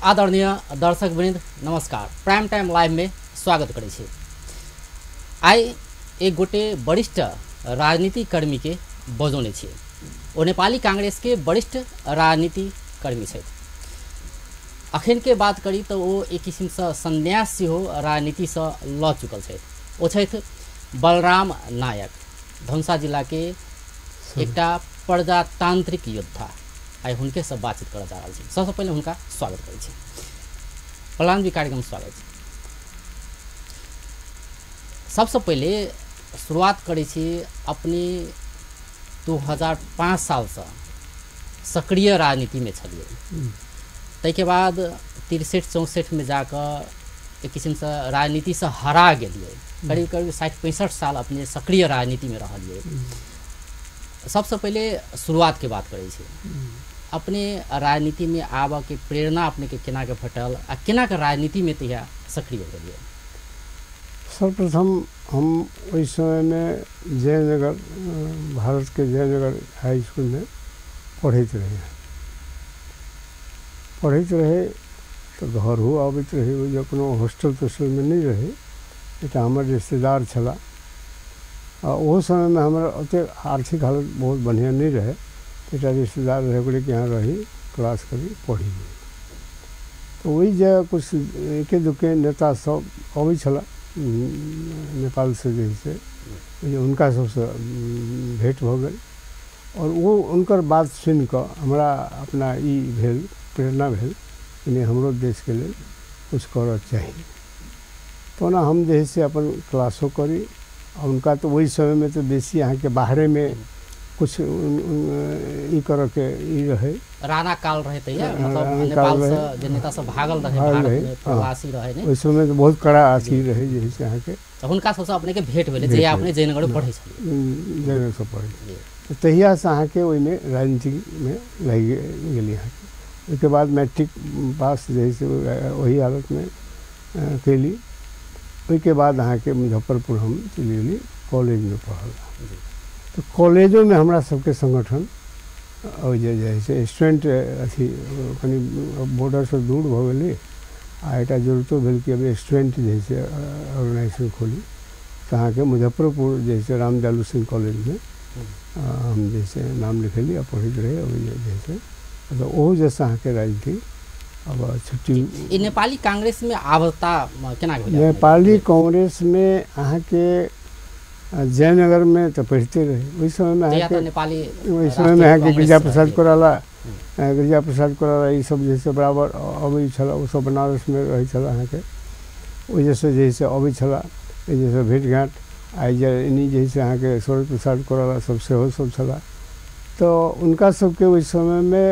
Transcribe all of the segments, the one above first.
आदरणीय दर्शक वृंद नमस्कार। प्राइम टाइम लाइव में स्वागत करै छी। आइ एक गोटे वरिष्ठ राजनीतिक कर्मी के बजौने छी। ओ नेपाली कांग्रेस के वरिष्ठ राजनीतिक कर्मी छथि। अखन के बात करी तो ओ एक किसिमसँ संन्यास सेहो राजनीतिसँ लऽ चुकल छथि। ओ छथि बलराम नायक, धनुषा जिलाके एकटा प्रजातांत्रिक योद्धा। आइ हुनके से बातचीत करऽ जा रहल छी। सबसँ पहिले हुनका स्वागत करै छी। बलराम जी, कार्यक्रम स्वागत छै। सबसँ पहिले शुरुआत करै छी, अपने 2005 सालसँ सक्रिय राजनीतिमे छलियै, ताहिके बाद 63-64 में जाकऽ एक किसिमसँ राजनीतिसँ हरा गेलियै। करीब करीब 60-65 साल अपने सक्रिय राजनीतिमे रहलियै। सबसँ पहिले शुरुआतके बात करै छी, अपने राजनीतिमे आबऽके प्रेरणा अपनेके केनाके भेटल आ केनाके राजनीतिमे तहिया सक्रिय भेलियै? सर्वप्रथम हम ओहि समयमे जयनगर, भारतके जयनगर हाई स्कूलमे पढ़ैत रही। पढ़ैत रहे तऽ घरो आबैत रहे, ओहि जे कोनो हॉस्टल तोस्टलमे नहि रहै। एकटा हमर रिश्तेदार छलाह आ ओहो समयमे हमर ओतेक आर्थिक हालत बहुत बढ़िआँ नहि रहै। एकटा रिश्तेदार रहै, ओकरे के यहाँ रही, क्लास करी, पढ़ी। तऽ ओहि जे किछु एके दुके नेता सब अबै छलाह नेपालसँ, जे से हुनका सबसँ भेँट भऽ गेल और ओ हुनकर बात सुनिकऽ हमरा अपना ई भेल, प्रेरणा भेल कि नहि, हमरो देशके लेल किछु करऽ चाही। तऽ ओना हम जे है से अपन क्लासो करी आ हुनका तऽ ओहि समयमे तऽ बेसी अहाँके बाहरेमे किछु ई करऽके ई रहै। राणा काल रहै तहिया, मतलब नेपालसँ जे नेता सब भागल रहै, भारतमे प्रवासी रहै ने, ओहि समयमे तऽ बहुत कड़ा अथी रहै जे है से अहाँके। तऽ हुनका सबसँ अपनेके भेंट भेलै जहिया अपने जयनगर पढ़ै छलियै? जयनगरसँ पढ़ै तऽ तहियासँ अहाँके ओहिमे राजनीतिमे लागि गेली अहाँके। ओहिके बाद मैट्रिक पास जे है से ओही हालतमे कयली। ओहिके बाद अहाँके मुजफ्फरपुर हम चलि गेली कॉलेजमे पढ़ल। तऽ कॉलेजोमे हमरा सबके संगठन ओहि जे है से स्टूडेंट अथी कनि बॉर्डरसँ दूर भऽ गेलै आ एकटा जरूरतो भेल कि अब स्टूडेंट जे है से ऑर्गेनाइजेशन खोली। तऽ अहाँके मुजफ्फरपुर जे है से रामदयालु सिंह कॉलेजमे हम जे है से नाम लिखेली आ पढ़ैत रहै। ओहि जे है से तऽ ओहो जैसे अहाँके राजनीति अब छुट्टी। ई नेपाली कांग्रेसमे आबता केना भेल? नेपाली कांग्रेसमे अहाँके जयनगरमे तऽ पढ़िते रही ओहि समयमे अहाँके। नेपाली ओहि समयमे अहाँके गिरिजा प्रसाद कोइराला, गिरिजा प्रसाद कोइराला ई सब जे से बराबर अबै छलाह। ओसब बनारसमे रहै छलाह अहाँके। ओहि जैसे जे से अबै छलाह, ओहि जैसे भेँट घाँट। आइ जे एनी जे से अहाँके सूरज प्रसाद कोइराला सब सेहो सब छलाह। तऽ हुनका सबके ओहि समयमे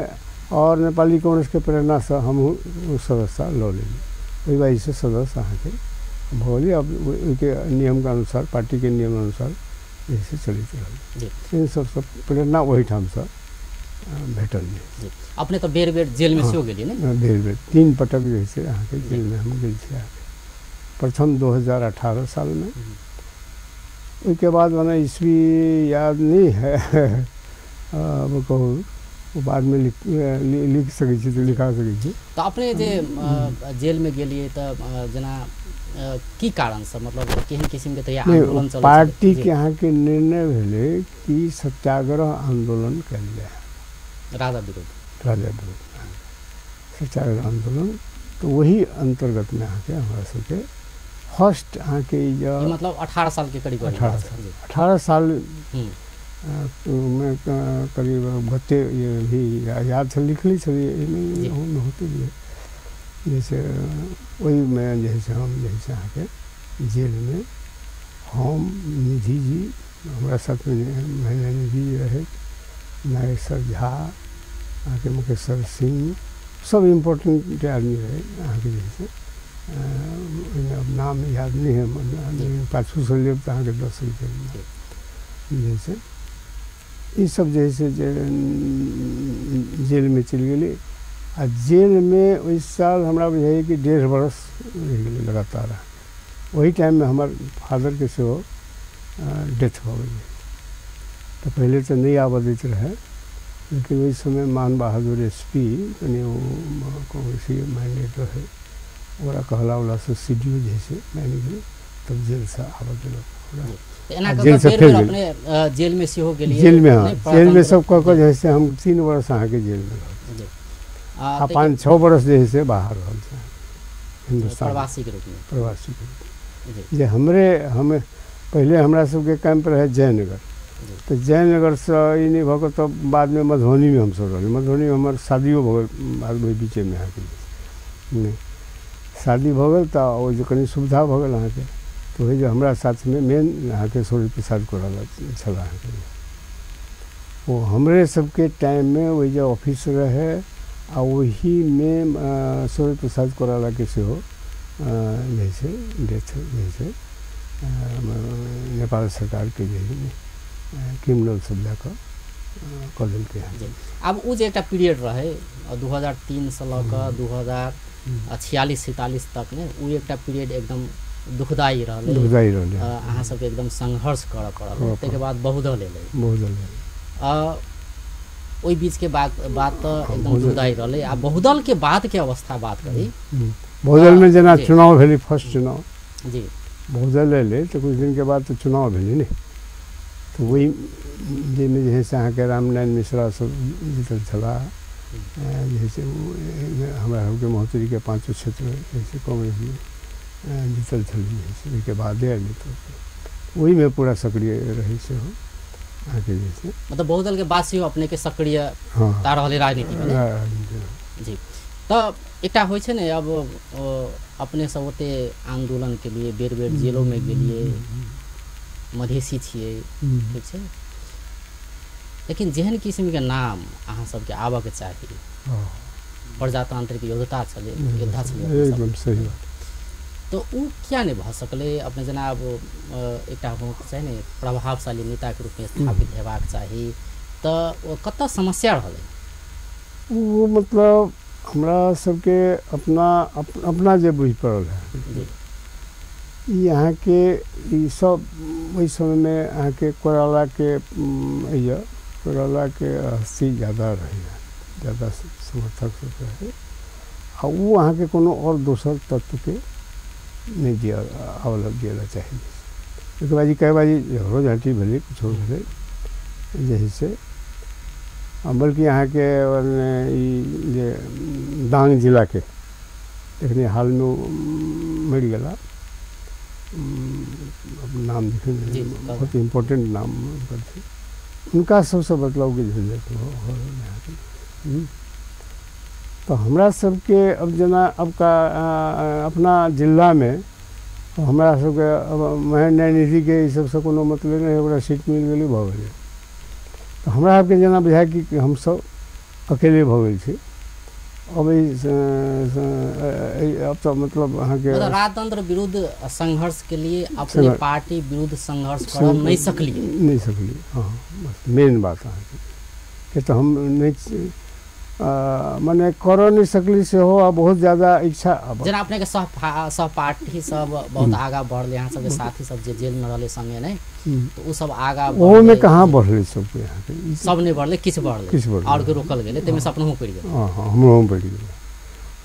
और नेपाली कांग्रेसके प्रेरणासँ हमहूँ सदस्यता लऽ लेली। ओहि वजहसँ सदस्य अहाँके भऽ गेली। अब ओहिके नियमके अनुसार, पार्टीके नियम अनुसार जे से चलैत रहल। इन सबसँ प्रेरणा ओहिठामसँ भेटल। जे अपने तऽ बेर बेर जेलमे सेहो गेलियै ने? बेर बेर 3 पटक जे से अहाँके जेलमे हम गेल छी। अहाँके प्रथम 2018 सालमे, ओहिके बाद मने ईस्वी याद नहीं है, अब कहू ओ बादमे लिख सकै छी तऽ लिखा सकै छी। तऽ अपने जे जेलमे गेलियै तऽ जेना की कारणसँ, मतलब केहन किसिमके तहिया आंदोलन चलै? पार्टीके अहाँके निर्णय भेलै कि सत्याग्रह आंदोलन कयल जाय, राजा विरुद्ध, राजा विरुद्ध सत्याग्रह आंदोलन। तऽ ओही अन्तर्गतमे अहाँके हमरा सबके फर्स्ट अहाँके मतलब 18 साल के करीब, 18 साल में करीब गते ये भी याद से लिखले छलियै, एहिमे होते जैसे ओहिमे जे से हम जे से अहाँके जेलमे हम निधि जी, हमरा साथमे महेन्द्र निधि जी रहै, नागेश्वर झा, अहाँके मुकेश्वर सिंह, सब इम्पोर्टेंट आदमी रहै अहाँके। जे से ओहिमे अब नाम याद नहीं है, पाछूसँ लेब तऽ अहाँके दऽ सकै जे से ई सब जे है से जेलमे चलि गेलै। आ जेलमे ओहि साल हमरा बुझाइए कि 1.5 बरस रहि गेलै लगातार। ओहि टाइममे हमर फादरके सेहो डेथ भऽ गेलै। तऽ पहिले तऽ नहि आबऽ दैत रहै, लेकिन ओहि समय मान बहादुर एस पी कनि ओ कांग्रेसी माइंडेड रहै, ओकरा कहला उहलासँ सी डी ओ जे छै मानि गेलै, तब जेलसँ आबऽ देलक ओकरा। तऽ एना आ कऽ जेल कऽ से बेर फेर बेर गेल। अपने जेलमे सेहो गेलियै जेलमे, हँ, नहि जेलमे प्रजातन्त्र सब कऽ कऽ जी जे है से हम 3 वर्ष अहाँके जेलमे रहल छी। जी आ ताहिके 5-6 वर्ष जे है से बाहर रहल छी हिन्दुस्तान प्रवासीके रूपमे। प्रवासीके रूपमे। जी जे हमरे हम पहिले हमरा सबके कैंप रहै जयनगर, जी तऽ जयनगरसँ ई नहि भऽ कऽ तब बादमे मधुबनीमे हमसब रहली। मधुबनीमे हमर शादियो भऽ गेल बादमे, ओहि बीचेमे अहाँके नहि शादी भऽ गेल तऽ ओ जे कनि सुविधा भऽ गेल अहाँके, तऽ ओहि जे हमरा साथमे मेन अहाँके सूर्य प्रसाद कोइराला छलाह अहाँके। ओ हमरे सबके टाइममे ओहि जे ऑफिस रहै आ ओहीमे सूर्य प्रसाद कोइरालाके सेहो जे छै डेथ जे छै नेपाल सरकारके जे क्रिमिनल सब लए कऽ कऽ देलकै हँ। जी आब ओ जे एकटा पीरियड रहै 2003 सँ लऽ कऽ 2046-47 तक ने, ओ एकटा पीरियड एकदम दुखदायी रहलै। दुखदायी रहलै। अहाँ सबके एकदम संघर्ष करऽ पड़ल। करऽ ताहिके पड़ल। बाद बहुदल एलै। बहुत जल्दी। ओहि बीचके बात बात तऽ एकदम बहुदल दुखदायी रहलै। आ बहुदलके बादके अवस्था बात करी बहुदलमे तऽ जेना जी चुनाव भेलै, फर्स्ट चुनाव जी बहुदल एलै तऽ कुछ दिनके बाद तऽ चुनाव भेलै ने, तऽ ओहि जाहिमे जे है से अहाँके रामनारायण मिश्रा सब जीतल छलाह, जे है से हमरा सबके महोत्तरीके पाँचो क्षेत्र जे है से कांग्रेसमे जीतल छलै जे है से, ओहिके बादे एलै तऽ ओहिमे पूरा सक्रिय रहै सेहो अहाँके जे छै। मतलब बहुदलके बाद सेहो अपनेके सक्रियता रहलै राजनीतिमे ने? जी, तऽ एकटा होइ छै ने, अब अपने सब ओते आन्दोलन के लिए बेर बेर जेलोमे गेलियै, मधेसी छियै, ठीक छै, लेकिन जेहन किसिमके नाम अहाँ सबके आबऽके चाही, प्रजातांत्रिक योद्धा छलै, योद्धा छलै अपने सब, एकदम सही बात। तऽ ओ किया नहि भऽ सकलै? अपने जेना आब एकटा होके चाही ने, प्रभावशाली नेताके रूपमे स्थापित हेबाक चाही, तऽ ओ कतऽ समस्या रहलै? ओ मतलब हमरा सबके अपना अपना जे बुझि पड़ल है ई अहाँके ई सब ओहि समयमे अहाँके कोइरालाके अइए कोइरालाके हस्ती ज्यादा रहैए, ज्यादा समर्थक सब रहै आ ओ अहाँके कोनो आओर दोसर तत्वके नहि दिअ आबऽ दिअ लए चाही। ओहिके बाद ई कए बाजी झगड़ो झाँटी भेलै, किछो भेलै जे है से, बल्कि अहाँके ई जे दांग जिलाके एखने हालमे ओ मरि गेला, नाम देखियौ, बहुत इम्पोर्टेंट नाम हुनकर छै, हुनका सबसँ बदलावके झंझट भऽ गेलै अहाँके। तऽ हमरा सबके अब जेना अबका अपना जिलामे हमरा सबके अब महेन्द्र नारायण ऋषिके ई सबसँ कोनो मतलब नहि, ओकरा सीट मिल गेलै भऽ गेलै। तऽ हमरा सबके जेना बुझाय कि हमसब अकेले भऽ गेल छी अब ई अब तऽ मतलब अहाँके मतलब राजतंत्र विरुद्ध संघर्ष के लिए अपने पार्टी विरुद्ध संघर्ष करऽ नहि सकलियै। नहि सकलियै, हँ, बस मेन बात अहाँके के तऽ हम नहि मने करऽ नहि सकली सेहो आ बहुत ज्यादा इच्छा अब जेना अपनेके सहपाठी सब बहुत आगाँ बढ़लै, अहाँ सबके साथी सब जे जेलमे रहलै संगे नहि, तऽ ओ सब आगाँ ओहोमे बढ़लै। कहाँ बढ़लै सबके अहाँके ई सब नहि बढ़लै, किछु बढ़लै, किछु बढ़लै। आओर के रोकल गेलै, ताहिमे से अपनहु पड़ि गेलै। हँ हँ, हमरो पड़ि गेलै,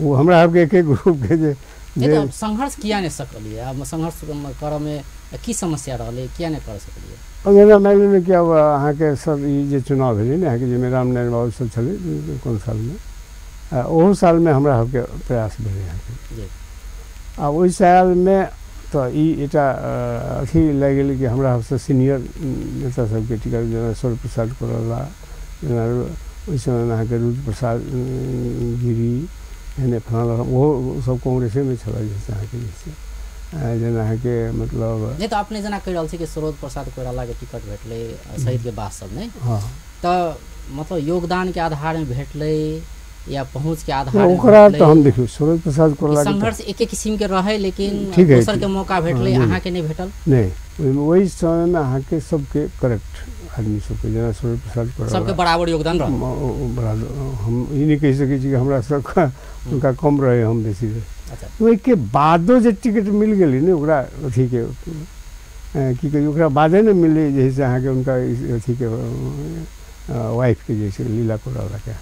ओ हमरा सबके एके ग्रुपके जे नहि जे तऽ संघर्ष किया नहि सकलियै? आब संघर्ष करऽमे की समस्या रहलै? किया नहि कर सकलियै? अब जेना मानि लिअ कि अब अहाँके सब ई जे चुनाव भेलै ने अहाँके, जाहिमे रामनारायण बाबू सब छलै, कोन सालमे, ओहू सालमे हमरा सबके प्रयास भेलै अहाँके। आ ओहि सालमे तऽ ई एकटा अथी लागि गेलै कि हमरा सबसँ सीनियर नेता सबके टिकट, जेना सूर्य प्रसाद कोइराला, जेना ओहि समयमे अहाँके रुद्र प्रसाद गिरी, एहने फलाना, ओहो सब कांग्रेसेमे छलै जे अहाँके जे छै जेना अहाँके मतलब नहि तऽ अपने जेना कहि रहल छी कि सरोज प्रसाद कोइरालाके टिकट भेटलै शहीदके बाद सब नहि, तऽ मतलब योगदानके आधारमे भेटलै या पहुँचके आधारमे ओकरा भेटलै? तऽ हम देखियौ सरोज प्रसाद ई कोइरालाके संघर्ष एके किसिमके रहै, लेकिन ठीक है, दोसरके ठीक। मौका भेटलै, नहि। अहाँके नहि भेटल। नहि, ओहिमे ओहि समयमे अहाँके सबके करेक्ट आदमी सबके जेना सूर्य प्रसाद सबके कोइराला बराबर योगदान रहल। बड़ा, हम ई नहि कहि सकै छी कि हमरा सबके हुनका कम रहै, हम बेसी रहै। ओहिके बादो जे टिकट मिल गेलै ने ओकरा अथीके की कही, ओकरा बादे ने मिललै जे है से अहाँके हुनका अथीके वाइफके जे छै लीला कोइरालाके।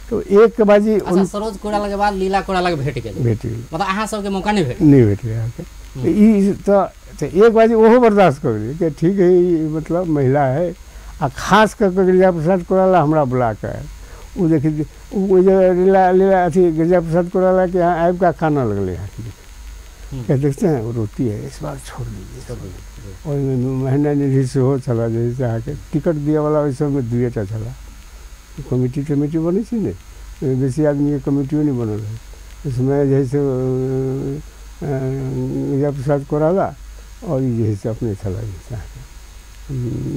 तो एक बाजी अच्छा सरोज कोइराला के बाद लीला कोइराला के भेट गेल, भेट गेल, मतलब अहाँ सबके मौका नहीं भेटल, नहीं भेटलै अहाँके। ई तऽ एक बाजी ओहो बर्दाश्त कऽ गेलै कि ठीक है ई मतलब महिला है। आ खास कऽ कऽ गिरिजा प्रसाद कोइराला हमरा बुला कऽ आयल, ओ देखी ओ जे लीला लीला अथी गिरिजा प्रसाद कोइराला के यहाँ आबि कऽ कानऽ लगलै अहाँके, क्या देखते हैं वो रोती है, इस बार छोड़ दीजिए। ओहिमे महेन्द्र निधि सेहो छलाह जे से अहाँके टिकट दिअवला ओहि सबमे दुइएटा छलाह। कमिटी तमिटी बनै छै ने, बेसी आदमीके कमिटियो नहि बनल रहै। उसमे जे है से गिरिजा प्रसाद कोइराला और ई जे है से अपने छलाह जे से अहाँके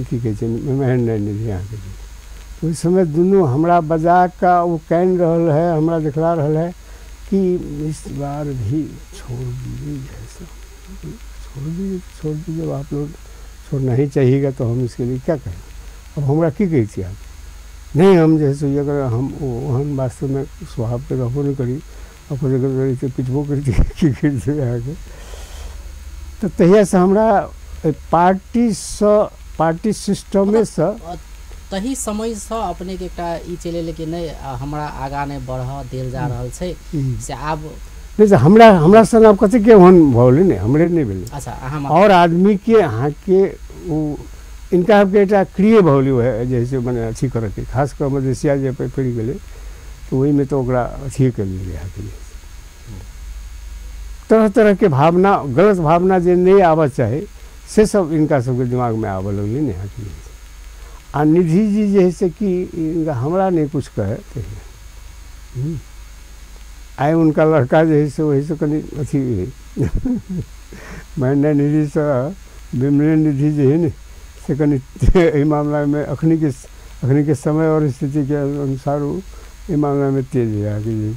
की कहै छै महेन्द्र निधि अहाँके। ओहि समय दुनू हमरा बजा कऽ ओ कानि रहल है, हमरा देखला रहल है कि इस बार भी छोड़ दीजिए, जैसा छोड़ दीजिए, छोड़ दीजिए, आप लोग छोड़ना ही चाहिएगा तो हम इसके लिए क्या करें। अब हमरा की कहै छी आप नहीं, हम जे है अगर हम ओहन वास्तवमे स्वभावके रहबो नहि करी, अगर पिटबो करितियै की करितियै अहाँके। तऽ तहियासँ हमरा पार्टीसँ पार्टी सिस्टमेसँ तही समयसँ अपनेके एकटा ई चलि एलै कि नहि हमरा आगाँ नहि बढ़ऽ देल जा रहल छै से आब नहि। हमरा हमरा संग आब कतेक ओहन भऽ गेलै ने, हमरे नहि भेलै। अच्छा अहाँ आओर आदमीके अहाँके ओ इनका सबके एकटा क्रिय भऽ गेलै जे से मने अथी करऽके, खास कऽ मधेसिया जे पड़ि गेलै तऽ ओहिमे तऽ ओकरा अथिए कऽ लेलै अहाँके। तरह तरहके भावना, गलत भावना जे नहि आबऽ चाही से सब इनका सबके दिमागमे आबऽ लगलै ने अहाँके। आ निधि जी जे है से कि इनका हमरा नहीं कुछ कहे तहिया। आइ उनका लड़का जे है से वहीसँ कनि अथी महेन्द्र निधिसँ विमले निधि जे है ने से कनि एहि मामलामे अखनीके समय और स्थितिके अनुसार ओ एहि मामलामे तेज है अहाँके जे।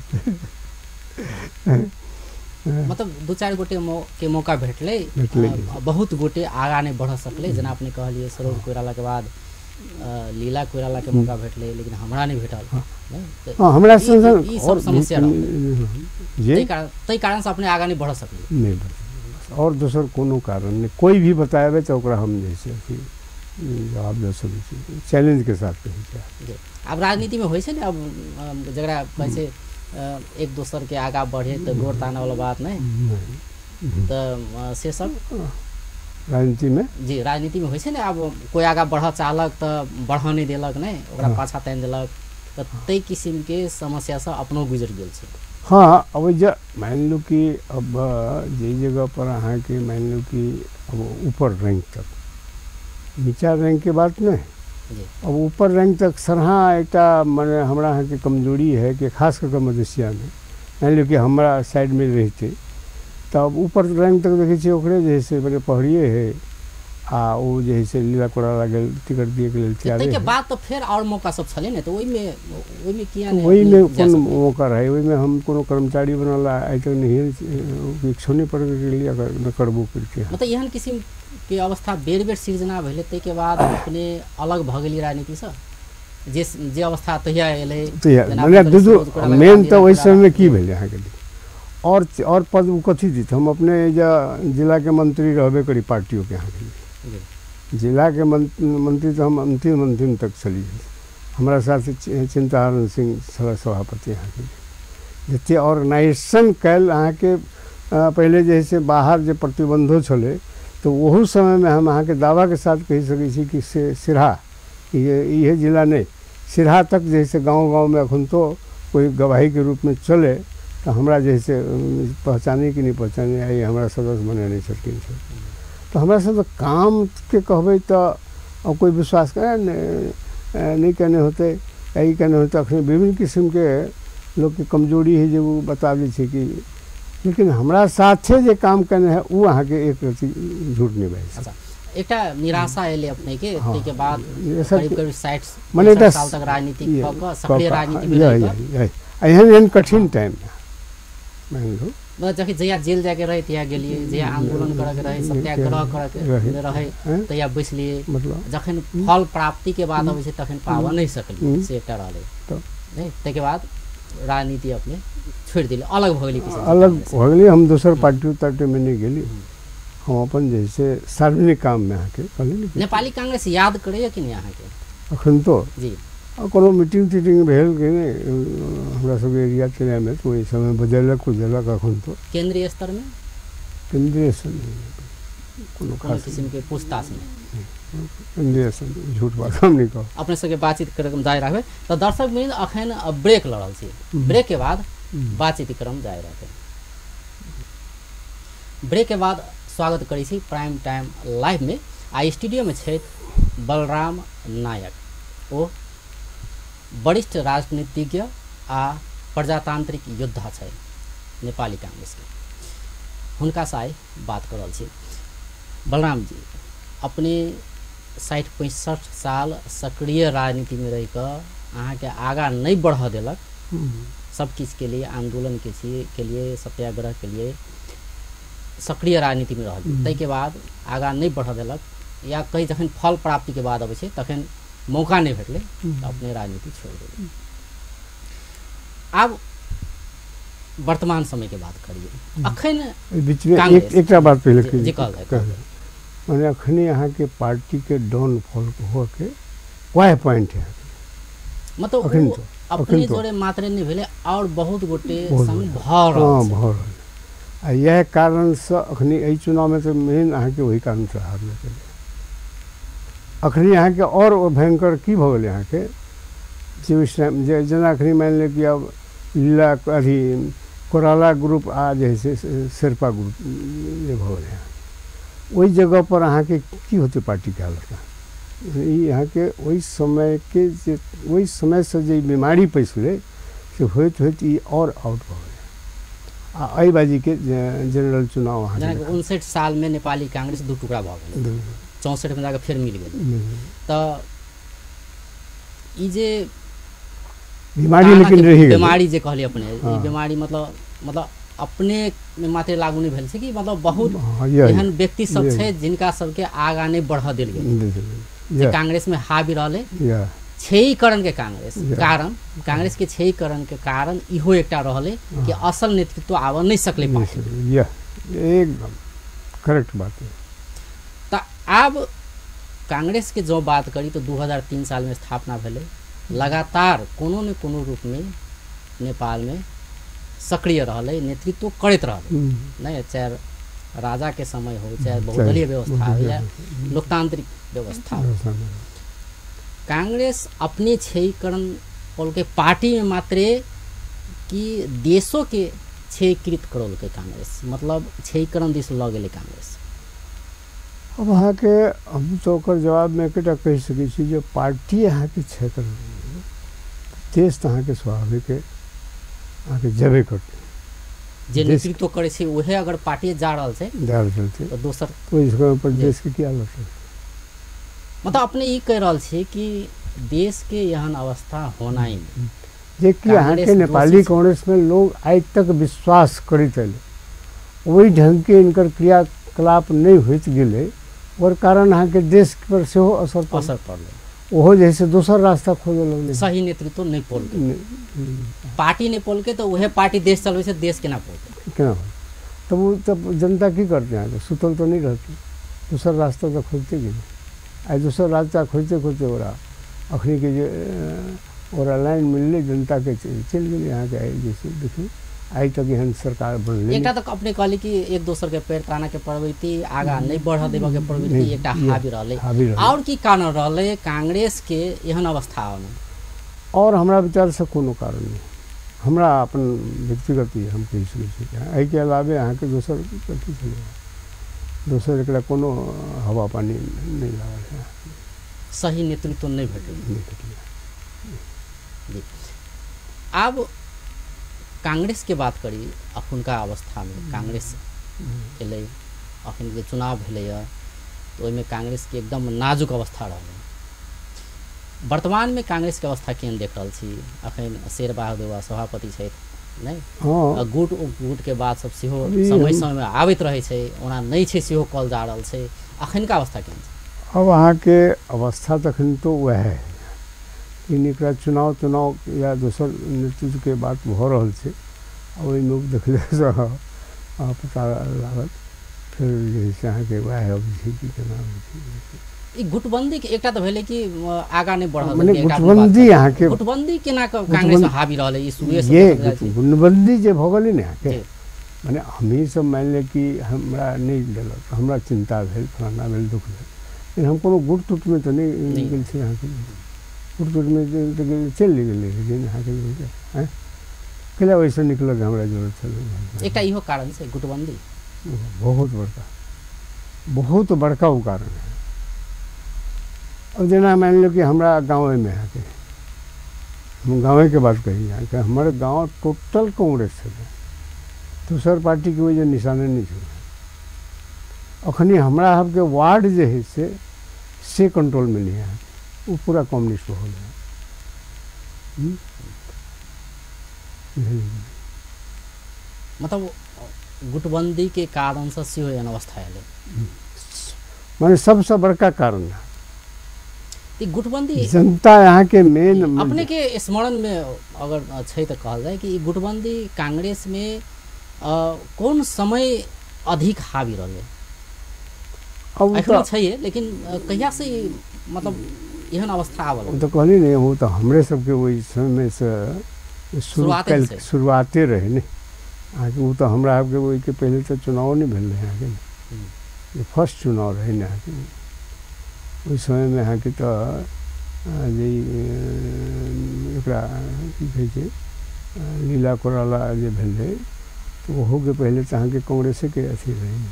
मतलब दू चारि गोटे के मौका भेटलै, बहुत गोटे आगाँ नहि बढ़ सकलै। जेना अपने कहलियै सरोज कोइराला के बाद लीला कोइराला के मौका भेटलै, लेकिन हमरा नहि भेटल। हमरा ई सब समस्या रहलै, ताहि कारणसँ अपने आगाँ नहि बढ़ सकलियै। नहि बढ़, और दोसर कोनो कारण नहि। कोई भी बताबै तऽ ओकरा हम जे छै जवाब दऽ सकै छी, चैलेंजके साथ कहै छी। आब राजनीतिमे होइ छै ने, आब जकरा कहै छै एक दोसर के आगाँ बढ़े तऽ गोर ताना वाला बात नहीं, तऽ से सब राजनीतिमे जी राजनीतिमे होइ छै ने। आब कोइ आगाँ बढ़ऽ चाहलक तऽ बढ़ऽ नहि देलक, नहि ओकरा पाछाँ तानि देलक, तऽ ताहि किसिमके समस्यासँ अपनो गुजरि गेल छै। हाँ, अब जे मानि लू कि अब जे जगह पर अहाँके मानि लू कि अब ऊपर रैंक तक, नीचा रैंकके बात नहि, अब ऊपर रैंक तक सरहा एकटा मने हमरा अहाँके कमजोरी है कि खास कऽ कऽ मधेसियामे मानि लियौ कि हमरा साइडमे रहितै तऽ अब ऊपर रैंक तक देखै छियै ओकरे जे है से मने पहरिए है आ ओ जे है से लीला कोइराला गेल टिकट दिएके लेल तैयार। ताहिके बाद तऽ फेर आओर मौका सब छलै ने, तऽ ओहिमे किया नहि? ओहिमे कोन मौका रहै? ओहिमे हम कोनो कर्मचारी बनल आइ तक नहिए इच्छो नहि पड़ गेलियै, अगर न करबो करितियै। मतलब एहन किसिमके अवस्था बेर बेर सिर्जना भेलै, ताहिके बाद अपने अलग भऽ गेलियै राजनीतिसँ, जे जे अवस्था तहिया एलै मने दू मेन तऽ ओहि समयमे की भेलै अहाँके और पद ओ कथी दित। हम अपने जे जिलाके मंत्री रहबे करी पार्टियोके अहाँके जिलाके मंत्री तऽ हम अंतिम अंतिम तक छलियै। हमरा साथ चिंताहरण सिंह छलाह सभापति अहाँके। जतेक ऑर्गेनाइजेशन कयल अहाँके पहिले जे है से बाहर जे प्रतिबंधो छलै तऽ ओहू समयमे हम अहाँके दावाके साथ कहि सकै छी कि से सिरहा इहे जिला नहि, सिरहा तक जे है से गाँव गाँवमे अखन तो कोइ गवाहीके रूपमे चलै तऽ हमरा जे है से पहचाने कि नहि पहचाने, आइ हमरा सदस्य बनेने छलखिन। तऽ हमरा सब कामके कहबै तऽ अब कोइ विश्वास करे नहि केने होतै, ई केने होतै। अखन विभिन्न किस्मके लोकके कमजोरी है जे ओ बता दै छै कि, लेकिन हमरा साथे जे काम केने है ओ अहाँके एक रति झूठ नहि बाजि सकत। एकटा निराशा एलै अपनेके, ताहिके बाद करीब करीब 60 मने साल तक राजनीति कऽ कऽ सक्रिय राजनीतिमे एहन एहन कठिन टाइम मानि लू जखन जहिया जेल जायके रहै तहिया गेलियै, जहिया आन्दोलन करऽके रहै, सत्याग्रह करऽके रहै तहिया बैसलियै, मतलब जखन फल प्राप्तिके बाद अबै छै तखन पाबऽ नहि सकलियै, से एकटा रहलै। नहि ताहिके बाद राजनीति अपने छोड़ि देलियै, अलग भऽ गेलियै। अलग भऽ गेलियै, हम दोसर पार्टी उर्टीमे नहि गेली, हम अपन जे से सार्वजनिक काममे अहाँके कहली। नेपाली कांग्रेस याद करैया कि नहि अहाँके? अखन तो जी कोनो मीटिंग तीटिंग भेल कि नहि हमरा सबके एरिया तेरियामे तऽ ओहि समय बजेलक उजेलक। अखन तो केंद्रीय स्तरमे, केंद्रीय स्तरमे कोनो खास किसिमके पूछताछ नहि, केंद्रीय स्तरमे झूठ बात हम नहि कहब। अपने सबके बातचीत क्रम जारी राखबै। तऽ दर्शक वृन्द अखन ब्रेक लऽ रहल छी, ब्रेक के बाद बातचीत क्रम जारी रहतै। ब्रेक के बाद स्वागत करै छी प्राइम टाइम लाइव में। आ स्टूडियो में छथि बलराम नायक, ओ वरिष्ठ राजनीतिज्ञ आ प्रजातांत्रिक योद्धा छै नेपाली कांग्रेस के। हुनका से आइ बात कर रहल छी। बलराम जी, अपने 60-65 साल सक्रिय राजनीति में रहि कऽ अहाँके आगाँ नहीं बढ़ देलक, सब किछु के लिए, आंदोलन के लिए, सत्याग्रह के लिए सक्रिय राजनीति में रहल, ताहिके बाद आगाँ नहीं बढ़ देलक या कहीं जखन फल प्राप्ति के बाद अबै छै तखन मौका नहीं भेटलै तऽ अपने राजनीति छोड़ि देलै। आब वर्तमान समय के बात करिए, अखन बीचमे एकटा बात पहिले कह, माने अखनी अहाँके पार्टी के डाउनफॉल होके वएह पॉइंट है, मतलब अपने जोड़े मात्रे नहीं भेलै और बहुत गोटे संग भऽ रहल छै। आ इएह कारणसँ अखनी एहि चुनावमे तऽ मेन अहाँके ओहि कारणसँ हारल गेलै। अखनी अहाँके आओर भयंकर की भऽ गेलै अहाँके जे उस टाइम जे जेना अखनी मानि लिअ कि आब लीला अथी कोराला ग्रुप आ जे है से शेरपा ग्रुप जे भऽ गेलै, ओहि जगहपर अहाँके की होतै पार्टीके हालत। ई अहाँके ओहि समयके जे ओहि समयसँ जे बीमारी पैसलै से होइत होइत ई आओर आउट भऽ गेलै। आ एहि बाजीके जनरल चुनाव अहाँके 59 साल में नेपाली कांग्रेस दू टुकड़ा भऽ गेलै, 64 में जाकर फिर मिल गेलै। तऽ ई जे बीमारी लेकिन रहि गेलै, बीमारी जे कहलियै अपने, ई बीमारी मतलब अपने में मात्रे लागू नहीं भेल छै कि मतलब बहुत एहन व्यक्ति सब छै जिनका सबके आगाँ नहीं बढ़ देल गेल, जे कांग्रेस में हावी रहलै। क्षयीकरण के कांग्रेस कारण, कांग्रेस के क्षयीकरण के कारण इहो एकटा रहलै कि असल नेतृत्व आबऽ नहीं सकलै पार्टी। एकदम करेक्ट बात है। तऽ आब कांग्रेस के जो बात करी तो 2003 साल में स्थापना भेलै, लगातार कोनो ने कोनो रूप में नेपाल में सक्रिय रहलै, नेतृत्व करैत रहलै, नहीं चाहे राजा के समय हो, चाहे बहुदलीय व्यवस्था हो या लोकतांत्रिक व्यवस्था हो। कांग्रेस अपने क्षयीकरण के पार्टी में मात्रे कि देशों के क्षयीकृत करौलकै कांग्रेस, मतलब क्षयीकरण दिस लऽ गेलै कांग्रेस। अब अहाँके हम तऽ ओकर जवाबमे एकेटा कहि सकै छी जे पार्टी अहाँके क्षय कर देश तऽ अहाँके स्वाभाविक अहाँके जेबे करतै, जे नेतृत्व करै छै उहे अगर पार्टी जा रहल छै तऽ दोसर ओहि पर देश के की हालत है। मतलब अपने ई कहि रहल छी कि देश के एहन अवस्था होना ही नहीं, जे कि अहाँके नेपाली कांग्रेस में लोग आइ तक विश्वास करैत अयलै, ओहि ढंगके इनकर क्रियाकलाप नहि होइत गेलै, ओकर कारण अहाँके देश पर सेहो असर पड़लै। ओहो जे है से दोसर रास्ता खोजऽ लगलै, सही नेतृत्व नहि पौलकै, पार्टी नहि पौलकै तऽ उहे पार्टी देश चलबै छै, देश केना पौलकै, केना तब ओ तब जनता की करतै अहाँके, सुतल तऽ नहि रहतै, दोसर रास्ता तऽ खोजिते गेलै। आइ दोसर रास्ता खोजिते खोजिते ओकरा अखनीके जे ओकरा लाइन मिललै जनताके चलि गेलै अहाँके। आइ जे छै देखियौ आइ तक एहन सरकार बनलै। एकटा तऽ अपने कहली कि एक दोसर के पैर ताना के प्रवृत्ति, आगाँ नहीं बढ़ देबऽ के प्रवृत्ति एकटा हावी रहलै, और की कारण रहलै कांग्रेस के एहन अवस्था में? और हमरा विचारसँ कोनो कारण नहि, हमरा अपन व्यक्तिगत हम कहि सकै छी। एहिके अलावे अहाँके दोसर कथी छलै, दोसर एकरा कोनो हवा पानी नहि लागल है, सही नेतृत्व नहीं भेटलै। आब कांग्रेस के बात करी, अखुनका अवस्था में कांग्रेस एलै, अखन जे चुनाव भेलैए तऽ ओहिमे कांग्रेस के एकदम नाजुक अवस्था रहलै। वर्तमान में कांग्रेस के अवस्था केहन देख रहल छी? अखन शेर बहादुर सभापति छथि नहीं, गुट उपगुट के बाद सब सेहो समय समय में आबैत रहै छै, ओना नहि छै सेहो कहल जा रहल छै। अखनका अवस्था केहन छै? अब अहाँके अवस्था तखन तो वएह है, लेकिन एकरा चुनाव चुनाव या दोसर नेतृत्वके बात भऽ रहल छै, ओहिमे देखलेसँ पता लागत। फेर जे है से अहाँके वएह अबै छै कि केना होइ छै। ई गुटबंदी के एकटा तऽ भेलै कि आगा नहि बढ़ल, मने गुटबंदी अहाँके गुटबंदी केना कांग्रेस में हावी रहलै ई शुरुए से। ये गुटबंदी जे भऽ गेलै ने अहाँके, मने हमही सब मानि लिअ कि हमरा नहि देलक, हमरा चिंता भेल, फलाना भेल, दुख भेल, लेकिन हम कोनो गुट तुटमे तऽ नहि गेल छी अहाँके। गुट तुटमे चलि गेलै, लेकिन अहाँके आँय कैला ओहिसँ निकलऽके हमरा जरूरत छलै। एकटा इहो कारण छै गुटबंदी, बहुत बड़का, बहुत बड़का ओ कारण है। अब जेना मानि लिअ कि हमरा गाँवेमे अहाँके, हम गाँवेके बात कही अहाँके, हमर गाँव टोटल कांग्रेस छलै, दोसर पार्टीके ओहि जे निशाने नहि छलै। अखनी हमरा सबके वार्ड जे है से कंट्रोलमे नहि है, ओ पूरा कम्युनिस्ट भऽ गेल। मतलब गुटबंदी के कारण से सेहो एहन अवस्था आयल, माने सबसँ बड़का कारण है गुटबंदी। जनता यहाँ के मेन अपने के स्मरण में अगर छै तो कहल जाए कि गुटबंदी कांग्रेस में कौन समय अधिक हावी रहलै? अब छै लेकिन कहिया से मतलब एहन अवस्था आवल? तो कहली नहीं, वो तो हमरे सबके वही समय से शुरुआते रहे ने अहाँके। वो तो हमरा सबके ओहिके पहले तो चुनाव नहीं भेल रहे अहाँके, फर्स्ट चुनाव रहे ने अहाँके। ओहि समयमे अहाँके तऽ जे एकरा की कहै छै लीला कोराला जे भेल रहै, तऽ ओहोके पहिले तऽ अहाँके कांग्रेसेके अथी रहै ने।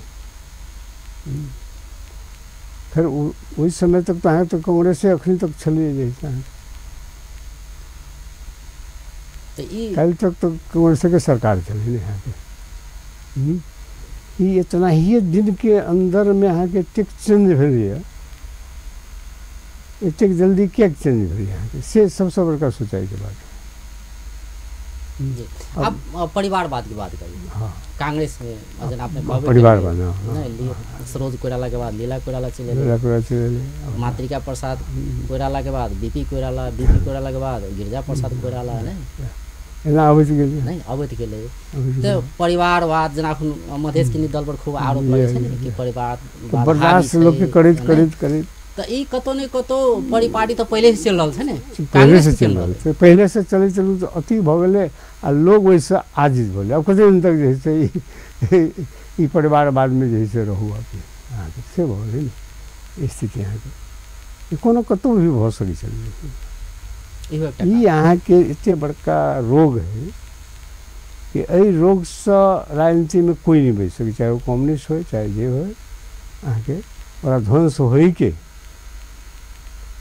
फेर ओहि समय तक तऽ अहाँके कांग्रेसे अखन तक छलियै जे अहाँके, काल्हि तक तऽ कांग्रेसेके सरकार छलै ने अहाँके। ई इतना ही दिनके अन्दरमे अहाँके एतेक चेंज भेलैए, एतेक जल्दी किएक चेंज भेलै अहाँके, से सबसँ बड़का सोचाइके बात। अब परिवारवाद की बात करी। हाँ, कांग्रेस में जेना अपने परिवारवाद नहीं, सरोज कोइराला के बाद लीला कोइराला चलि गेलै, मातृका प्रसाद कोइराला के बाद बीपी कोइराला, बीपी कोइराला के बाद गिरिजा प्रसाद कोइराला, नहीं एना अबैत गेलै, नहीं अबैत गेलै। तऽ परिवारवाद जेना अखन मधेश के दल पर खूब आरोप लगै छै ने कि परिवार बर्दाश्त लोकके करैत करैत करैत, तऽ ई कतौ ने कतौ परिपाटी तऽ पहिले से चलि रहल छै ने, पहिले से चलि रहल छै, पहिले से चलै चलू तऽ अति भऽ गेलै आ लोग ओहिसँ आजिज भऽ गेलै। आब कते दिन तक जे है से ई परिवारवादमे जे है से रहू आब अहाँके, से भऽ गेलै ने स्थिति अहाँके। ई कोनो कतहु भी भऽ सकै छलै। ई अहाँके एते बड़का रोग है कि एहि रोगसँ राजनीतिमे कोइ नहि बचि सकै, चाहे ओ कम्युनिस्ट होइ चाहे जे होइ, अहाँके ओकरा ध्वंस होइके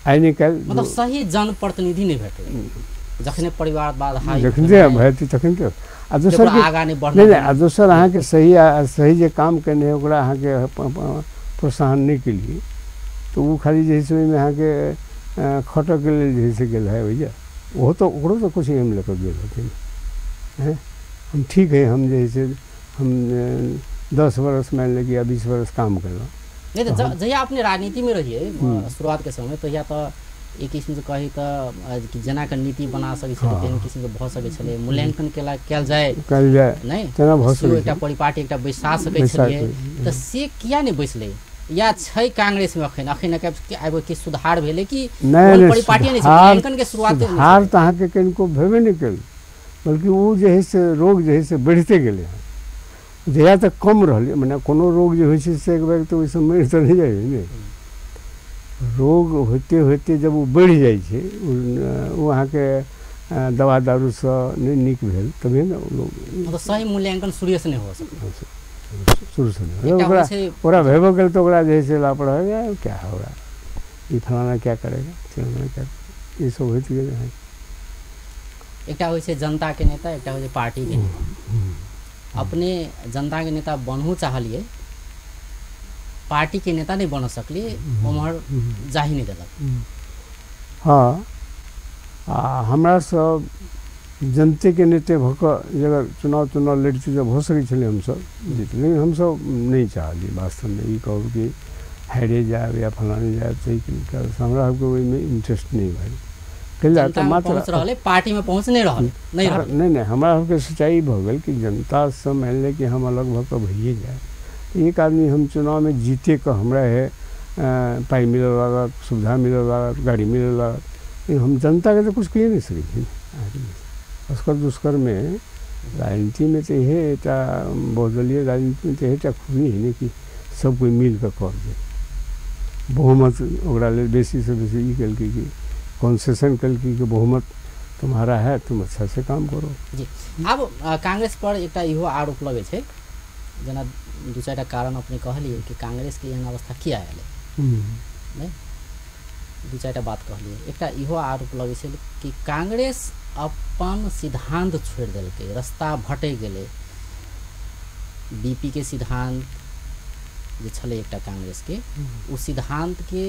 आइ नहि काल्हि। मतलब सही जनप्रतिनिधि नहि भेटलै जखने परिवारवाद हावी जखने हेतै तखन तऽ आ दोसर आगाँ नहि बढ़लै। नहि, आ दोसर अहाँके सही सही जे काम केने ओकरा अहाँके प्रोत्साहन नहि केलियै तऽ ओ खाली जे है से ओहिमे अहाँके खटकके लेल जे है से गेल है भैया, ओहो तऽ ओकरो तऽ किछु एम लऽ कऽ गेल होथिन। हैं हम ठीक है, हम जे है से हम 10 बरस मानि लिअ कि या 20 बरस काम केलहुँ। नहीं तो जहिया अपने राजनीति में रहिए शुरुआत के समय, तहिया तो एक किस्म से कही तऽ जेना के नीति बना सकै छलै तेहन किस्म के भऽ सकै छलै, मूल्यांकन कयल जाय नहीं तेना भऽ सकै, एकटा परिपाटी एकटा बैसा सकै छलियै, तऽ से किया नहि बैसलै? या छै कांग्रेस में अखन अखन आबि के सुधार भेलै कि परिपाटी नहि छै, मूल्यांकन के शुरुआत सुधार तऽ अहाँके कनिको भेबे नहि कयल, बल्कि ओ जे है से रोग जे है से बढ़िते गेलै हँ। जहिया तक कम रहलै, मने कोनो रोग जे होइ छै से एक बेर तऽ ओहिसँ मरि तऽ नहि जाइ ने, रोग होइते होइते जब ओ बढ़ि जाइ छै ओ अहाँके दवा दारूसँ नहि नीक भेल तभी ने लोग, मतलब सही मूल्यांकन शुरुए से नहि हो सकै, शुरूसँ नहि ओकरा ओकरा भेबो गेल तऽ ओकरा जे है से लापरवाही क्या हो रहा, ई फलाना क्या करेगा चिलाना क्या, ई सब होइत गेलै हँ। एकटा होइ छै जनताके नेता, एकटा होइ छै पार्टीके नेता। अपने जनताके नेता बनहु चाहलियै, पार्टीके नेता नहि बन सकलियै, उम्हर जाही नहि देलक। हाँ, आ हमरा सब जनतेके नेते भऽ कऽ अगर चुनाव चुनाव लड़ितै तऽ भऽ सकै छलै हमसब जीत, लेकिन हमसब नहि चाहलियै। वास्तवमे ई कहब कि हारे जायब या फलाने जायब ताहिके कारण हमरा सबके ओहिमे इंट्रेस्ट नहि भेल। तऽ मात्र पार्टीमे पहुँच नहि रहल, नहि नहि हमरा सबके सोचाइ भऽ गेल कि जनतासँ मानि लिअ कि हम अलग भऽ कऽ भइए जायब। एक आदमी हम चुनावमे जीतेके हमरा है पाइ मिलऽ लागत, सुविधा मिलऽ लागत, गाड़ी मिलऽ लागत। लेकिन हम जनताके तऽ किछु कहिए नहि सकै छी। अस्कर दुष्करमे राजनीतिमे तऽ इहे एकटा बहुदलीय राजनीतिमे तऽ इहे टा खूबी है ने कि सब कोइ मिल कऽ कर दे। बहुमत ओकरा लेल बेसीसँ बेसी ई केलकै कि कॉन्सेशन केलकै कि बहुमत तुम्हारा है, तुम अच्छा से काम करो। जी, आब कांग्रेस पर एकटा इहो आरोप लगै छै, जेना दू चारिटा कारण अपने कहलियै कि कांग्रेसके एहन अवस्था किया एलै, नहि दू चारिटा बात कहलियै। एकटा इहो आरोप लगै छै कि कांग्रेस अपन सिद्धांत छोड़ि देलकै, रास्ता भटकि गेलै। बीपी के सिद्धांत जे छलै एकटा कांग्रेसके, ओ सिद्धांतके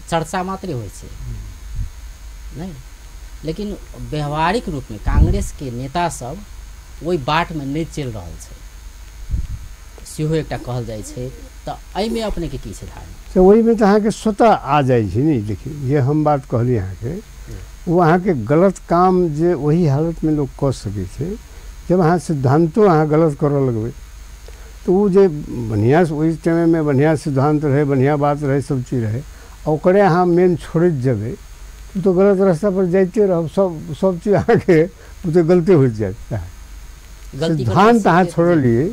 चर्चा मात्रे होइ छै नहि, लेकिन व्यवहारिक रूपमे कांग्रेसके नेता सब ओहि बाटमे नहि चलि रहल छै, सेहो एकटा कहल जाइ छै। तऽ एहिमे अपनेके की छै धारणा? से ओहिमे तऽ अहाँके स्वतः आ जाइ छै ने। देखियौ जे हम बात कहली अहाँके, ओ अहाँके गलत काम जे ओही हालतमे लोक कऽ सकै छै, जब अहाँ सिद्धान्तो अहाँ गलत करऽ लगबै तऽ ओ जे बढ़िआँ ओहि टाइममे बढ़िआँ सिद्धान्त रहै, बढ़िआँ बात रहै, सब चीज रहै, आ ओकरे अहाँ मेन छोड़ैत जेबै तऽ गलत रास्ता पर जाइते रहब। सब सब चीज अहाँके ओ तऽ गलते होइत जायत। सिद्धान्त अहाँ छोड़लियै,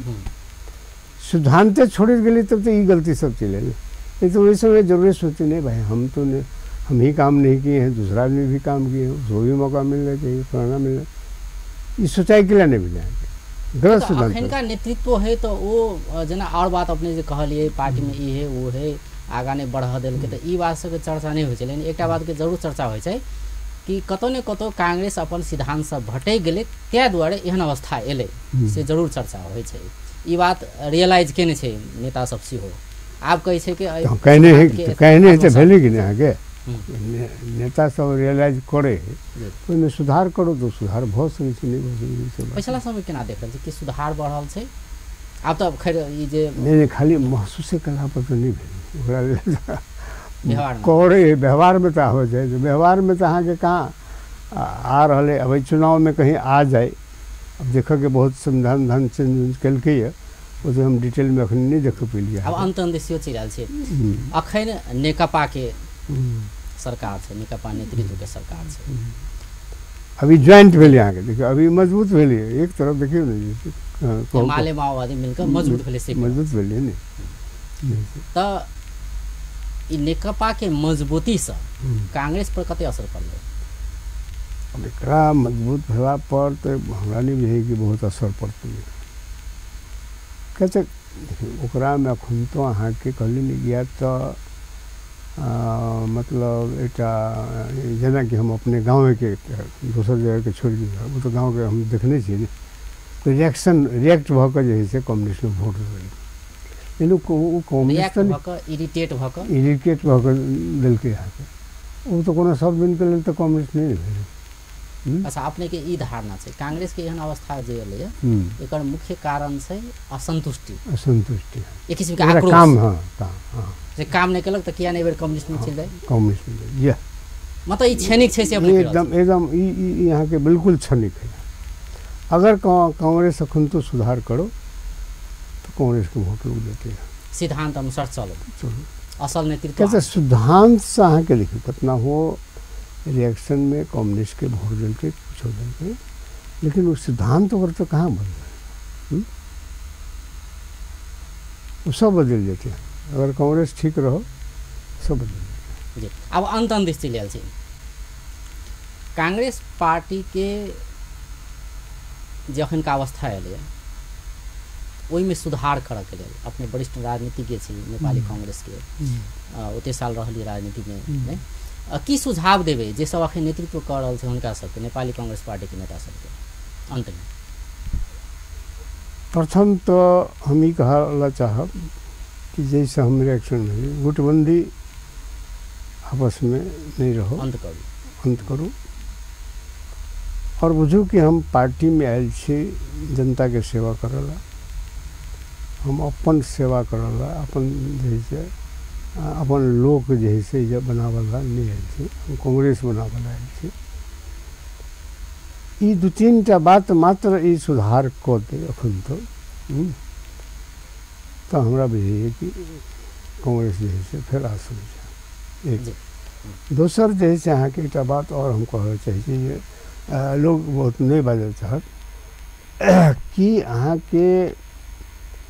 सिद्धान्ते छोड़ैत गेलियै तब तऽ ई गलती सब चलि एलै। नहीं तो वही समय जरूर सोचे नहीं भाई हम तो नहीं, हम ही काम नहीं किए हैं, दूसरा आदमी भी काम किए हैं, उसको भी मौका मिलना चाहिए, फलाना मिलना, ई सोचाइ के लिए नहीं मिले गलत सिद्धांत। अखनका नेतृत्व है तो वो जेना और बात अपने जे कहलियै पार्टी में ई है वो है आगा नहि बढ़ देलकै, तऽ ई बात सबके चर्चा नहि होइ छै। लेकिन एकटा बातके जरूर चर्चा होइ छै कि कतौ ने कतौ कांग्रेस अपन सिद्धान्तसँ भटकि गेलै, ताहि दुआरे एहन अवस्था एलै, से जरूर चर्चा होइ छै। ई बात रियलाइज केने छै नेता सब सेहो। आब कहै छै कि कहने है कहने तऽ भेलै कि नहि, अहाँके नेता सब रियलाइज करे ओहिमे सुधार करू तऽ सुधार भऽ सकै छै, नहि भऽ सकै छै। पछिला समय केना देख रहल छै कि सुधार बढ़ल छै? आब तऽ खैर ई जे नहि खाली महसूसे कला पर तऽ नहि भेलै, ओकरा लेल करे व्यवहारमे तऽ आबऽ चाही। व्यवहारमे तऽ अहाँके कहाँ आ रहलै। अब एहि चुनावमे कहीं आ जाए, अब देखऽके बहुत संविधान धन चेंज उंज केलकैए, ओ तऽ हम डिटेलमे अखन नहि देख पेलियै। आब अन्त अन्त सेहो चलि रहल छै। अखन नेकपाके सरकार छै, नेकपा नेतृत्वके सरकार छै, अभी ज्वाइंट भेलै अहाँके। देखियौ अभी मजबूत भेलै एक तरफ, देखियौ ने एमाले माओवादी मिलकर मजबूत भेलै, से मजबूत भेलै ने। तऽ ई नेकपाके मजबूतीसँ कांग्रेस पर कते असर पड़लै? अब एकरा मजबूत भेला पर तऽ हमरा नहि बुझाइए कि बहुत असर पड़तै। कहते देखियौ ओकरामे अखन तो अहाँके कहली ने या तऽ मतलब एकटा जेनाकि हम अपने गाँवेके दोसर जगहके छोड़ि दियौ, ओ तऽ गाँवके हम देखने छियै ने, कोइ रिएक्शन रिएक्ट भऽ कऽ जे हइ से कम्युनिस्टमे वोट देलकै। लेकिन ओ कम्युनिस्ट इरिटेट भऽ कऽ इरिटेट भऽ कऽ देलकै अहाँके। ओ तऽ कोनो सब दिनके लेल तऽ कम्युनिस्ट नहि भेलै। अच्छा, अपने के ई धारणा छै कांग्रेस के एहन अवस्था जे एलै एकर मुख्य कारण छै असंतुष्टि? असंतुष्टि एक किसिम के आक्रोश। काम, हाँ काम, हाँ जे काम नहि केलक तऽ किया नहि एहि बेर कम्युनिस्ट में चलि जाए, कम्युनिस्ट में जाए। मतलब ई क्षणिक छै से अपने एकदम एकदम ई अहाँके बिल्कुल क्षणिक है। अगर कांग्रेस अखन तो सुधार करो तो कांग्रेस के वोट लोग देते हैं। सिद्धांत अनुसार चलो, चलो असल नेतृत्व। कहते सिद्धांत से अहाँके देखियौ कितना हो रिएक्शन में कम्युनिस्ट के वोट देलकै, कुछो देलकै, लेकिन वो सिद्धांत ओकर तो कहाँ बदल, वो सब बदल जेतै। अगर कांग्रेस ठीक रहो सब बदल जेतै। जी, आब अंत अंत दिस चलि आयल छी। कांग्रेस पार्टी के जे अखनका अवस्था एलैए ओहिमे सुधार करऽके लेल अपने वरिष्ठ राजनीतिज्ञ छी नेपाली कांग्रेसके, ओते साल रहलियै राजनीतिमे, नहि की सुझाव देबै जे सब अखन नेतृत्व कऽ रहल छै हुनका सबके, नेपाली कांग्रेस पार्टीके नेता सबके? अन्तमे प्रथम तऽ हम ई कहऽ लए चाहब कि जैसे हम रिएक्शन भेलै गुटबंदी आपसमे नहि रहो, अन्त करू, अन्त करू। और बुझू कि हम पार्टीमे आयल छी जनताके सेवा करऽ ला, हम अपन सेवा करऽ ला, अपन जे है से अपन लोक जे है से जे बनाबऽ ला नहि आयल छी, हम कांग्रेस बनाबऽ ला आयल छी। ई दू तीन टा बात मात्र ई सुधार कऽ दे अखन तो तऽ हमरा बुझाइए कि कांग्रेस जे है से फेर आ सकै छै। एक दोसर जे है से अहाँके एकटा बात आओर हम कहऽ चाहै छी जे लोक बहुत नहि बाजऽ चाहत कि अहाँके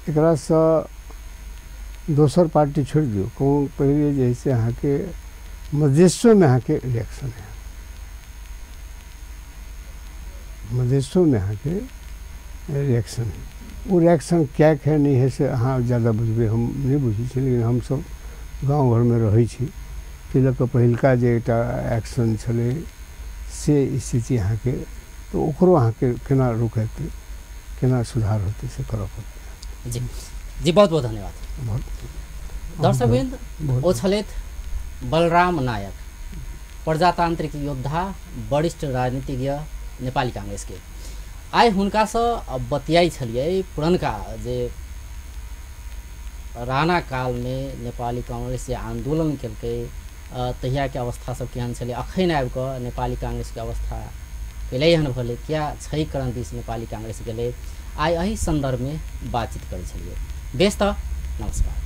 एकरासँ दोसर पार्टी छोड़ि दियौ, कोनो पहिले जे है से अहाँके मधेशोमे अहाँके इलेक्शन है, मधेशोमे अहाँके रिएक्शन है। ओ रिएक्शन क्या है नहीं है से अहाँ ज़्यादा बुझबै, हम नहीं बुझै छी, लेकिन हमसब गाँव घरमे रहै छी ताहि लऽ कऽ पहिलका जे एकटा एक्शन छलै से स्थिति अहाँके, तऽ ओकरो अहाँके केना रुकेतै, केना सुधार होतै से करऽ पड़तै। जी जी, बहुत बहुत धन्यवाद। बहुत दर्शकवृन्द, ओ छलथि बलराम नायक, प्रजातांत्रिक योद्धा, वरिष्ठ राजनीतिज्ञ नेपाली कांग्रेसके। आइ हुनकासँ बतियाइ छलियै पुरनका जे राणा कालमे नेपाली कांग्रेस जे आन्दोलन केलकै तहियाके अवस्था सब केहन छलै, अखन आबि कऽ नेपाली कांग्रेसके अवस्था कैले एहन भेलै, क्या छै करण दिस नेपाली कांग्रेस गेलै, आइ एहि सन्दर्भमे बातचीत करै छलियै। बेस तऽ नमस्कार।